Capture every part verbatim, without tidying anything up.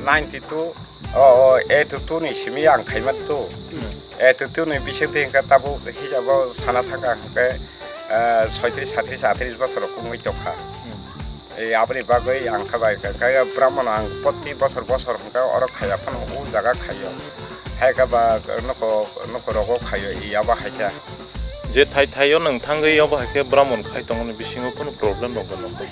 Ninety two, o, o, eighty two ni simi ang khaima two. Hmm. Eighty two ni bising twi hwnkhe tabuk hisabo sana thangkha hwnkhe, eh, soitris, satris, atris bosor rok wngwi tongkha. Hmm. Eh, aboni bagwi ang kha bai kha, kha Brahmano ang proti bosor bosor hwnkhe oro khaiya phano o jaga khaio. Hai kha ba nokho, nokho rogo khaio, i abo hai kha. Je thai thaio nwng thangwi obo hai khe Brahmon khai tongmani bisingo kunu problem rok bo nokho.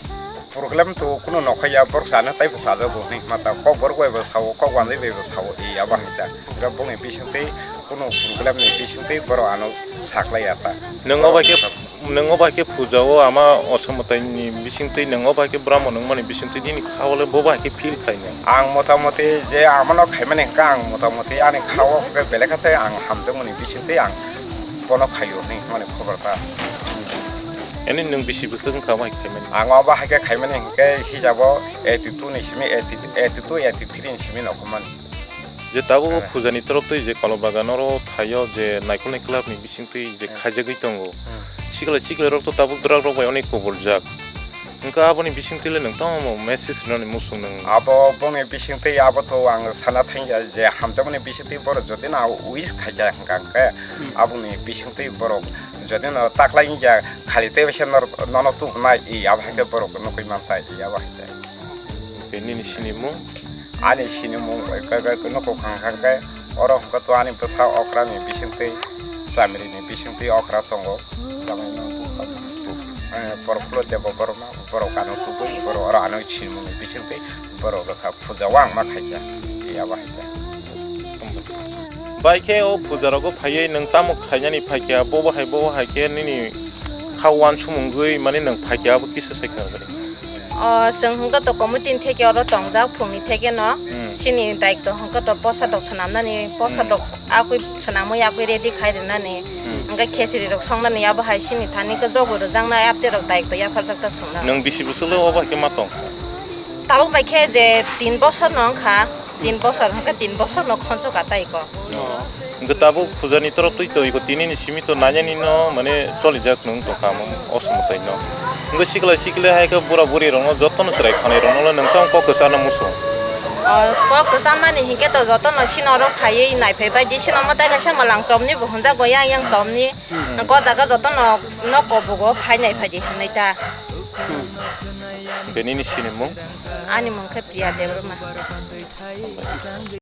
Problem to kunu nokho ya, borok sana taibo sajago hinwi mata kok borok bai bo sao, kok wanjwi bai bo sao, i abo hai ta. Hwnkhe bongni bisingtwi kunu problem ni bisingtwi borok ano saklai ya ta. Nwng obo hai khe, nwng obo hai khe puja o ama osomotoi ni bisingtwi nwng obo hai khe Brahmon wngmani bisingtwi nini khao le bobo hai khe feel khainai. Ang motamoti je amano khaimani hwnkhe ang motamoti ani khao khe belai kha tei ang hamjakmani bisingtwi ang bono khaio hinwi hwnmani khobor ta. Eni nwng bisi bwswk wngkha bai khaimani? Ang obo hai khe khaimani hwnkhe hisabo eighty two ni simi eighty, eighty two, eighty three ni simi nokho mani. Je tabuk o Eh. Puja ni torop twi je Kolobagan oro thaio je naikolni club ni bisingtwi je Eh. khaijagwi tongo. Hmm. Sikla sikla rok to tabuk drak rok bai onek koboljak. Hwnkhe aboni bisingtwi le nwng tamo message rwnani muchung nwng? Abo bongni bisingtwi abo to ang sana thangya je hamjakmani bisingtwi borok jodi no wish khaikha hwnkha hwnkhe Hmm. aboni bisingtwi borok jodi no taklai wngya khali tei waisa nor-, nono tubunai i abo hai khe borok nukui mantha i abo hai khe. Hwnkhe nini sinimung? Ani sinimung, eh, ka, ka, nukung hang hang khe, oro hwnkhe to ani bwsa okra ni bisingtwi, chamiri ni bisingtwi okra tongo. Jamai no, eh, Porokhulo Deba Borma, borok ano tubui, borok oro ano sinimung ni bisingtwi, borok rwkha puja wangma khaikha, yaba hai khe. Bai khe o puja rogo phaiwi nwng tamo khainani phaikha, bobo hai, bobo hai khe nini kha uansukmungwi mani nwng phaikha, abo kisa sai kha. O, chwng hwnkhe to committee ni theke oro tongjak, phungni theke no. Hmm. Chini daitw hwnkhe to posa rok swnamnani, posa Hmm. rok akwi swnamwi akwi ready khai rwnani. Hmm. Hwnkhe khesiri rok songnani abo hai chini thani khe jogo rwjaknai, abte rok daitw yapharjak ta chwngno. Nwng bisi bwswk le obo hai khe ma tong? Tabuk bai khe je tin bosor no wngkha, tin bosor hwnkhe tin bosor no khonchok ka tai ko. Hwnkhe tabuk puja ni torop twi to iko tini ni simi to nanya ni no mane cholijak nwng tongkha mo o somotai no. Hwnkhe sikla sikla hai khe bura buri rok no joto no chwrai khanai rok no le nwng tamo kok kwchar no muchung. O kok kwchar mani hinkhe to joto no sino oro phaiwi naiphai bai di, sino mwtai kaisa mwlang chom ni bo hwnjago yang yang chom ni. Hmm. Hwnkhe o jaga joto no nok kobugo phai naiphai di hwnwi ta. Hmm. Hwnkhe nini sinimung? Ani mung khe Priya Debbarma.